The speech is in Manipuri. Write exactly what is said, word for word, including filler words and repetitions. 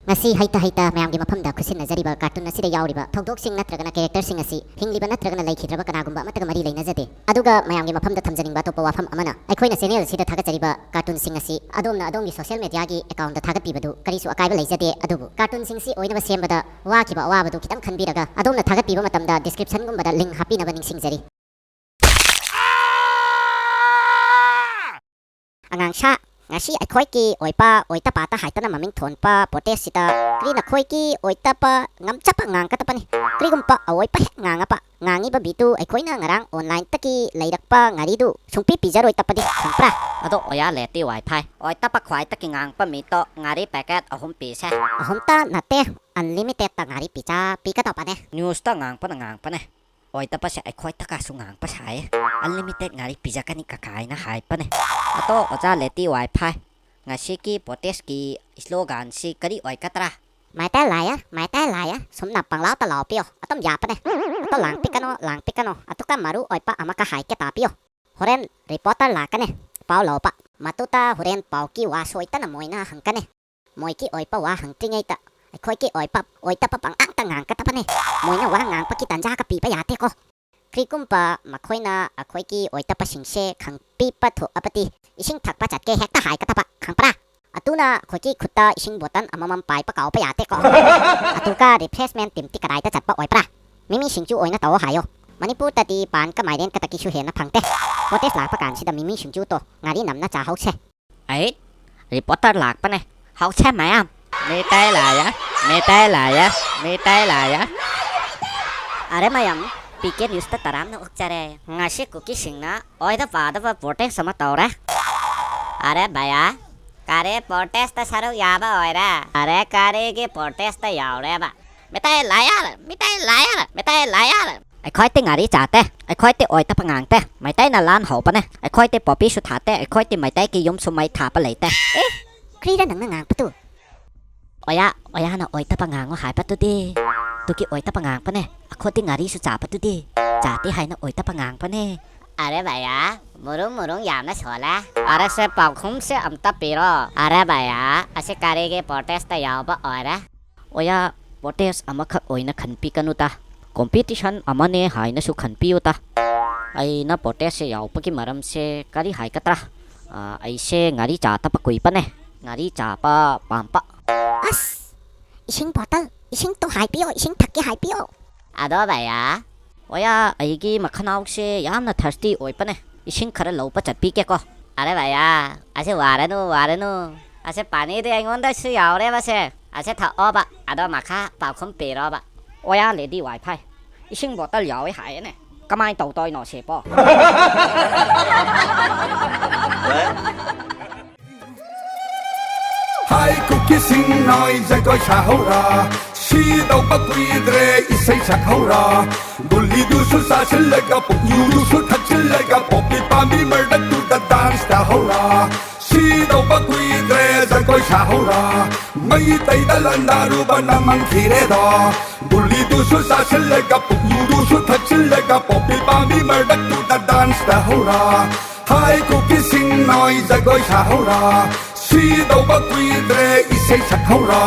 ꯉꯁꯤ ꯍꯩꯇ ꯍꯩꯇ ꯃꯌꯥꯝꯒꯤ ꯃꯐꯝꯗ ꯈꯨꯠꯁꯤꯟꯅꯖꯔꯤꯕ ꯀꯥꯔꯇꯨꯟ ꯑꯁꯤꯗ ꯌꯥꯎꯔꯤꯕ ꯊꯧꯗꯣꯛꯁꯤꯡ ꯅꯠꯇ꯭ꯔꯒꯅ ꯀꯦꯔꯦꯛꯇꯔꯁꯤꯡ ꯑꯁꯤ ꯍꯤꯡꯂꯤꯕ ꯅꯠꯇ꯭ꯔꯒꯅ ꯂꯩꯈꯤꯗ꯭ꯔꯕ ꯀꯅꯥꯒꯨꯝꯕ ꯑꯃꯠꯇꯒ ꯃꯔꯤ ꯂꯩꯅꯖꯗꯦ꯫ ꯑꯗꯨꯒ ꯃꯌꯥꯝꯒꯤ ꯃꯐꯝꯗ ꯊꯝꯖꯅꯤꯡꯕ ꯑꯇꯣꯞꯄ ꯋꯥꯐꯝ ꯑꯃꯅ, ꯑꯩꯈꯣꯏꯅ ꯆꯦꯅꯦꯜ ꯑꯁꯤꯗ ꯊꯥꯒꯠꯆꯔꯤꯕ ꯀꯥꯔꯇꯨꯟꯁꯤꯡ ꯑꯁꯤ ꯑꯗꯣꯝꯅ ꯑꯗꯣꯝꯒꯤ ꯁꯣꯁꯤꯌꯦꯜ ꯃꯦꯗꯤꯌꯥꯒꯤ ꯑꯦꯀꯥꯎꯟꯗ ꯊꯥꯒꯠꯄꯤꯕꯗꯨ ꯀꯔꯤꯁꯨ ꯑꯀꯥꯏꯕ ꯂꯩꯖꯗꯦ, ꯑꯗꯨꯕꯨ ꯀꯥꯔꯇꯨꯟꯁꯤꯡꯁꯤ ꯑꯣꯏꯅꯕ ꯁꯦꯝꯕꯗ ꯋꯥꯈꯤꯕ ꯑꯋꯥꯕꯗꯨ ꯈꯤꯇꯪ ꯈꯟꯕꯤꯔꯒ ꯑꯗꯣꯝꯅ ꯊꯥꯒꯠꯄꯤꯕ ꯃꯇꯝꯗ ꯗꯤꯁꯀ꯭ꯔꯤꯞꯁꯟꯒꯨꯝꯕꯗ ꯂꯤꯡ ꯍꯥꯞꯄꯤꯅꯕ ꯅꯤꯡꯁꯤꯡꯖꯔꯤ꯫ ꯑꯉꯥꯡꯁꯥ, ꯉꯁꯤ ꯑꯩꯈꯣꯏꯒꯤ ꯑꯣꯏꯄꯥ ꯑꯣꯏꯇꯄꯥꯇ ꯍꯥꯏꯇꯅ ꯃꯃꯤꯡ ꯊꯣꯟꯕ ꯄ꯭ꯔꯣꯇꯦꯁꯁꯤꯗ ꯀ꯭ꯔꯤ ꯅꯈꯣꯏꯒꯤ ꯑꯣꯏꯇꯄ ꯉꯝꯆꯄ ꯉꯥꯡꯒꯗꯕꯅꯤ꯫ ꯀ꯭ꯔꯤꯒꯨꯝꯕ ꯑꯋꯣꯏꯄ ꯍꯦꯛ ꯉꯥꯡꯉꯕ, ꯉꯥꯡꯉꯤꯕ ꯃꯤꯗꯨ ꯑꯩꯈꯣꯏꯅ ꯉꯔꯥꯡ ꯑꯣꯟꯂꯥꯏꯟꯗꯒꯤ ꯂꯩꯔꯛꯄ ꯉꯥꯔꯤꯗꯨ ꯁꯨꯡꯄꯤ ꯄꯤꯖꯔꯣꯏꯗꯕꯅꯤ, ꯈꯪꯕ꯭ꯔꯥ? ꯑꯗꯣ ꯑꯣꯌꯥ ꯂꯦꯇꯤ ꯋꯥꯏ ꯐꯥꯏ, ꯑꯣꯏꯇꯄ ꯈ꯭ꯋꯥꯏꯗꯒꯤ ꯉꯥꯡꯕ ꯃꯤꯗꯣ ꯉꯥꯔꯤ ꯄꯦꯀꯦꯠ ꯑꯍꯨꯝ ꯄꯤꯁꯦ꯫ ꯑꯍꯨꯝꯇ ꯅꯠꯇꯦ, ꯑꯟꯂꯤꯃꯤꯇꯦꯠꯇ ꯉꯥꯔꯤ ꯄꯤꯖ ꯄꯤꯒꯗꯧꯕꯅꯦ꯫ ꯅ꯭ꯌꯨꯁꯇ ꯉꯥꯡꯕꯅ ꯉꯥꯡꯕꯅꯦ꯫ ꯑꯣꯏꯇꯕꯁꯦ ꯑꯩꯈꯣꯏ ꯇꯀꯥꯁꯨ ꯉꯥꯡꯕ ꯁꯥꯏꯌꯦ꯫ ꯑꯟꯂꯤꯃꯤꯇꯦꯠ ꯉꯥꯔꯤ ꯄꯤꯖꯒꯅꯤ ꯀꯀꯥꯏꯅ ꯍꯥꯏꯕꯅꯦ꯫ ꯑꯗꯣ ꯑꯣꯖꯥ ꯂꯦꯇꯤ ꯋꯥꯏ ꯐꯥꯏ, ꯉꯁꯤꯒꯤ ꯄ꯭ꯔꯣꯇꯦꯁꯀꯤ ꯏꯁꯂꯣꯒꯥꯟꯁꯤ ꯀꯔꯤ ꯑꯣꯏꯒꯗ꯭ꯔꯥ? ꯃꯩꯇꯩ ꯂꯥꯏꯌꯔ, ꯃꯩꯇꯩ ꯂꯥꯏꯌꯔ, ꯁꯨꯝꯅ ꯄꯪꯂꯥꯎꯇ ꯂꯥꯎꯄꯤꯌꯣ, ꯑꯗꯨꯝ ꯌꯥꯕꯅꯦ꯫ ꯑꯗꯣ ꯂꯥꯡꯄꯤꯀꯅꯣ, ꯂꯥꯡꯄꯤꯀꯅꯣ, ꯑꯗꯨꯒ ꯃꯔꯨ ꯑꯣꯏꯕ ꯑꯃꯒ ꯍꯥꯏꯒꯦ ꯇꯥꯕꯤꯌꯣ꯫ ꯍꯣꯔꯦꯟ ꯔꯤꯄꯣꯔꯇꯔ ꯂꯥꯛꯀꯅꯤ, ꯄꯥꯎ ꯂꯧꯕ꯫ ꯃꯗꯨꯗ ꯍꯣꯔꯦꯟ ꯄꯥꯎꯒꯤ ꯋꯥ ꯁꯣꯏꯗꯅ ꯃꯣꯏꯅ ꯍꯪꯒꯅꯤ꯫ ꯃꯣꯏꯒꯤ ꯑꯣꯏꯕ ꯋꯥ ꯍꯪꯗ꯭ꯔꯤꯉꯩꯗ ꯑꯩꯈꯣꯏꯒꯤ ꯑꯣꯏꯕ ꯑꯣꯏꯗꯕ ꯄꯪꯉꯥꯡꯇ ꯉꯥꯡꯒꯗꯕꯅꯦ꯫ ꯃꯣꯏꯅ ꯋꯥ ꯉꯥꯡꯕꯒꯤ ꯇꯥꯟꯖꯥꯒ ꯄꯤꯕ ꯌꯥꯗꯦꯀꯣ꯫ ꯀꯔꯤꯒꯨꯝꯕ ꯃꯈꯣꯏꯅ ꯑꯩꯈꯣꯏꯒꯤ ꯑꯣꯏꯗꯕꯁꯤꯡꯁꯦ ꯈꯪꯕꯤꯕ ꯊꯣꯛꯑꯕꯗꯤ ꯏꯁꯤꯡ ꯊꯛꯄ ꯆꯠꯀꯦ ꯍꯦꯛꯇ ꯍꯥꯏꯒꯗꯕ, ꯈꯪꯕ꯭ꯔꯥ? ꯑꯗꯨꯅ ꯑꯩꯈꯣꯏꯒꯤ ꯈꯨꯠꯇ ꯏꯁꯤꯡ ꯕꯣꯇꯜ ꯑꯃꯃꯝ ꯄꯥꯏꯕ ꯀꯥꯎꯕ ꯌꯥꯗꯦꯀꯣ꯫ ꯑꯗꯨꯒ ꯔꯤꯐ꯭ꯔꯦꯁꯃꯦꯟ ꯇꯤꯝꯗꯤ ꯀꯗꯥꯏꯗ ꯆꯠꯄ ꯑꯣꯏꯕ꯭ꯔꯥ? ꯃꯤꯃꯤ ꯁꯤꯡꯖꯨ ꯑꯣꯏꯅ ꯇꯧꯑꯣ ꯍꯥꯏꯌꯣ꯫ ꯃꯅꯤꯄꯨꯔꯗꯗꯤ ꯄꯥꯟꯒ ꯃꯥꯏꯔꯦꯟ ꯈꯛꯇꯒꯤꯁꯨ ꯍꯦꯟꯅ ꯐꯪꯗꯦ꯫ ꯄ꯭ꯔꯣꯇꯦꯁ ꯂꯥꯛꯄ ꯀꯥꯟꯁꯤꯗ ꯃꯤꯃꯤ ꯁꯤꯡꯖꯨꯗꯣ ꯉꯥꯔꯤ ꯅꯝꯅ ꯆꯥꯍꯧꯁꯦ꯫ ꯑꯩ ꯔꯤꯄꯣꯔꯇꯔ ꯂꯥꯛꯄꯅꯦ꯫ ꯍꯧꯁꯦ ꯃꯌꯥꯝ꯫ Meitei liar, Meitei liar, Meitei layer. ꯑꯔꯦ ꯃꯌꯥꯝ, ꯄꯤ ꯀꯦ ꯅ꯭ꯌꯨꯁꯇ ꯇꯔꯥꯝꯅ ꯑꯣꯛꯆꯔꯦ꯫ ꯉꯁꯤ ꯀꯨꯀꯤꯁꯤꯡꯅ ꯑꯣꯏꯗ ꯄꯥꯗꯕ ꯄ꯭ꯔꯣꯇꯦꯁ ꯑꯃ ꯇꯧꯔꯦ꯫ ꯑꯔꯦ ꯚꯌꯥ, ꯀꯔꯤ ꯄ꯭ꯔꯣꯇꯦꯁꯇ ꯁꯔꯨꯛ ꯌꯥꯕ ꯑꯣꯏꯔꯦ? ꯑꯔꯦ ꯀꯔꯤꯒꯤ ꯄ꯭ꯔꯣꯇꯦꯁꯇ ꯌꯥꯎꯔꯦꯕ? Meitei liar, Meitei liar, Meitei liar. ꯑꯩꯈꯣꯏꯗꯤ ꯉꯥꯔꯤ ꯆꯥꯗꯦ, ꯑꯩꯈꯣꯏꯗꯤ ꯑꯣꯏꯇꯄ ꯉꯥꯡꯗꯦ, ꯃꯩꯇꯩꯅ ꯂꯥꯟ ꯍꯧꯕꯅꯦ, ꯑꯩꯈꯣꯏꯗꯤ ꯄꯣꯄꯤꯁꯨ ꯊꯥꯗꯦ, ꯑꯩꯈꯣꯏꯗꯤ ꯃꯩꯇꯩꯒꯤ ꯌꯨꯝꯁꯨ ꯃꯩ ꯊꯥꯕ ꯂꯩꯇꯦ꯫ ꯑꯦ, ꯀ꯭ꯔꯤꯔ ꯅꯪꯅ ꯉꯥꯡꯕꯗꯨ? ꯑꯣꯌꯥ, ꯑꯣꯌꯥꯅ ꯑꯣꯏꯇꯄ ꯉꯥꯡꯉꯣ ꯍꯥꯏꯕꯗꯨꯗꯤ꯫ ꯑꯗꯨꯒꯤ ꯑꯣꯏꯇꯄ ꯉꯥꯡꯕꯅꯦ, ꯑꯩꯈꯣꯏꯗꯤ ꯉꯥꯔꯤꯁꯨ ꯆꯥꯕꯗꯨꯗꯤ꯫ ꯆꯥꯗꯦ ꯍꯥꯏꯅ ꯑꯣꯏꯇꯄ ꯉꯥꯡꯕꯅꯦ꯫ ꯑꯔꯦ ꯚꯌꯥ, ꯃꯨꯔꯨꯝ ꯃꯨꯔꯨꯝ ꯌꯥꯝꯅ ꯁꯣꯜꯂꯦ꯫ ꯑꯔꯦ ꯁꯦ, ꯄꯥꯎꯈꯨꯝꯁꯦ ꯑꯝꯇ ꯄꯤꯔꯣ꯫ ꯑꯔꯦ ꯚꯌꯥ, ꯑꯁꯤ ꯀꯔꯤꯒꯤ ꯄ꯭ꯔꯣꯇꯦꯁꯇ ꯌꯥꯎꯕ ꯑꯣꯏꯔꯦ? ꯑꯣꯌꯥ, ꯄ꯭ꯔꯣꯇꯦꯁ ꯑꯃꯈꯛ ꯑꯣꯏꯅ ꯈꯟꯕꯤꯒꯅꯨꯗ꯫ ꯀꯣꯝꯄꯤꯇꯤꯁꯟ ꯑꯃꯅꯦ ꯍꯥꯏꯅꯁꯨ ꯈꯟꯕꯤꯌꯨꯗ꯫ ꯑꯩꯅ ꯄ꯭ꯔꯣꯇꯦꯁꯁꯦ ꯌꯥꯎꯕꯒꯤ ꯃꯔꯝꯁꯦ ꯀꯔꯤ ꯍꯥꯏꯒꯗ꯭ꯔꯥ? ꯑ, ꯑꯩꯁꯦ ꯉꯥꯔꯤ ꯆꯥꯗꯕ ꯀꯨꯏꯕꯅꯦ꯫ ꯉꯥꯔꯤ ꯆꯥꯕ ꯄꯥꯝꯕ꯫ ꯑꯁ! ꯏꯁꯤꯡ ꯕꯣꯇꯜ, ꯏꯁꯤꯡ ꯇꯣ ꯍꯥꯏꯕꯤꯌꯣ, ꯏꯁꯤꯡ ꯊꯛꯀꯦ ꯍꯥꯏꯕꯤꯌꯣ꯫ ꯑꯗꯣ ꯚꯌꯥ꯫ ꯑꯣꯌꯥ, ꯑꯩꯒꯤ ꯃꯈꯅꯥꯎꯁꯦ ꯌꯥꯝꯅ ꯊꯔꯁꯇꯤ ꯑꯣꯏꯕꯅꯦ꯫ ꯏꯁꯤꯡ ꯈꯔ ꯂꯧꯕ ꯆꯠꯄꯤꯒꯦꯀꯣ꯫ ꯑꯔꯦ ꯚꯌꯥ, ꯑꯁꯤ ꯋꯥꯔꯅꯨ, ꯋꯥꯔꯅꯨ꯫ ꯑꯁꯤ ꯄꯥꯅꯤꯗꯤ ꯑꯩꯉꯣꯟꯗꯁꯨ ꯌꯥꯎꯔꯦꯕꯁꯦ꯫ ꯑꯁꯤ ꯊꯛꯑꯣꯕ, ꯑꯗꯣ ꯃꯈꯥ ꯄꯥꯎꯈꯨꯝ ꯄꯤꯔꯣꯕ꯫ ꯑꯣꯌꯥ, ꯂꯦꯗꯤ ꯋꯥꯏ ꯐꯥꯏ꯫ ꯏꯁꯤꯡ ꯕꯣꯇꯜ ꯌꯥꯎꯋꯦ ꯍꯥꯏꯌꯦꯅꯦ꯫ ꯀꯃꯥꯏꯅ ꯇꯧꯗꯣꯏꯅꯣ ꯁꯤꯕꯣ? ꯍꯥꯏ ꯀꯨꯀꯤꯁꯤꯡ ꯅꯣꯏ ꯖꯒꯣꯏ ꯁꯥꯍꯧꯔ, ꯁꯤꯗꯧꯕ ꯀꯨꯏꯗ꯭ꯔꯦ ꯏꯁꯩ ꯁꯛꯍꯧꯔ꯫ ꯒꯨꯂꯤꯗꯨꯁꯨ ꯆꯥꯁꯤꯜꯂꯒ ꯄꯨꯛꯂꯨꯗꯨꯁꯨ ꯊꯛꯆꯤꯜꯂꯒ ꯄꯣꯄꯤ ꯄꯥꯝꯕꯤ ꯃꯔꯛꯇꯨꯗ ꯗꯥꯟꯁ ꯇꯧꯍꯧꯔ꯫ ꯁꯤꯗꯧꯕ ꯀꯨꯏꯗ꯭ꯔꯦ ꯖꯒꯣꯏ ꯁꯥꯍꯧꯔ꯫ ꯃꯩꯇꯩꯗ ꯂꯥꯟꯗꯥꯔꯨꯕ ꯅꯃꯪꯈꯤꯔꯦꯗꯣ꯫ ꯒꯨꯂꯤꯗꯨꯁꯨ ꯆꯥꯁꯤꯜꯂꯒ ꯄꯨꯛꯂꯨꯗꯨꯁꯨ ꯊꯛꯆꯤꯜꯂꯒ ꯄꯣꯄꯤ ꯄꯥꯝꯕꯤ ꯃꯔꯛꯇꯨꯗ ꯗꯥꯟꯁ ꯇꯧꯍꯧꯔ꯫ ꯍꯥꯏ ꯀꯨꯀꯤꯁꯤꯡ ꯅꯣꯏ ꯖꯒꯣꯏ ꯁꯥꯍꯧꯔ꯫ ꯁꯤꯗꯧꯕ ꯀꯨꯏꯗ꯭ꯔꯦ ꯏꯁꯩ ꯁꯛꯍꯧꯔ꯫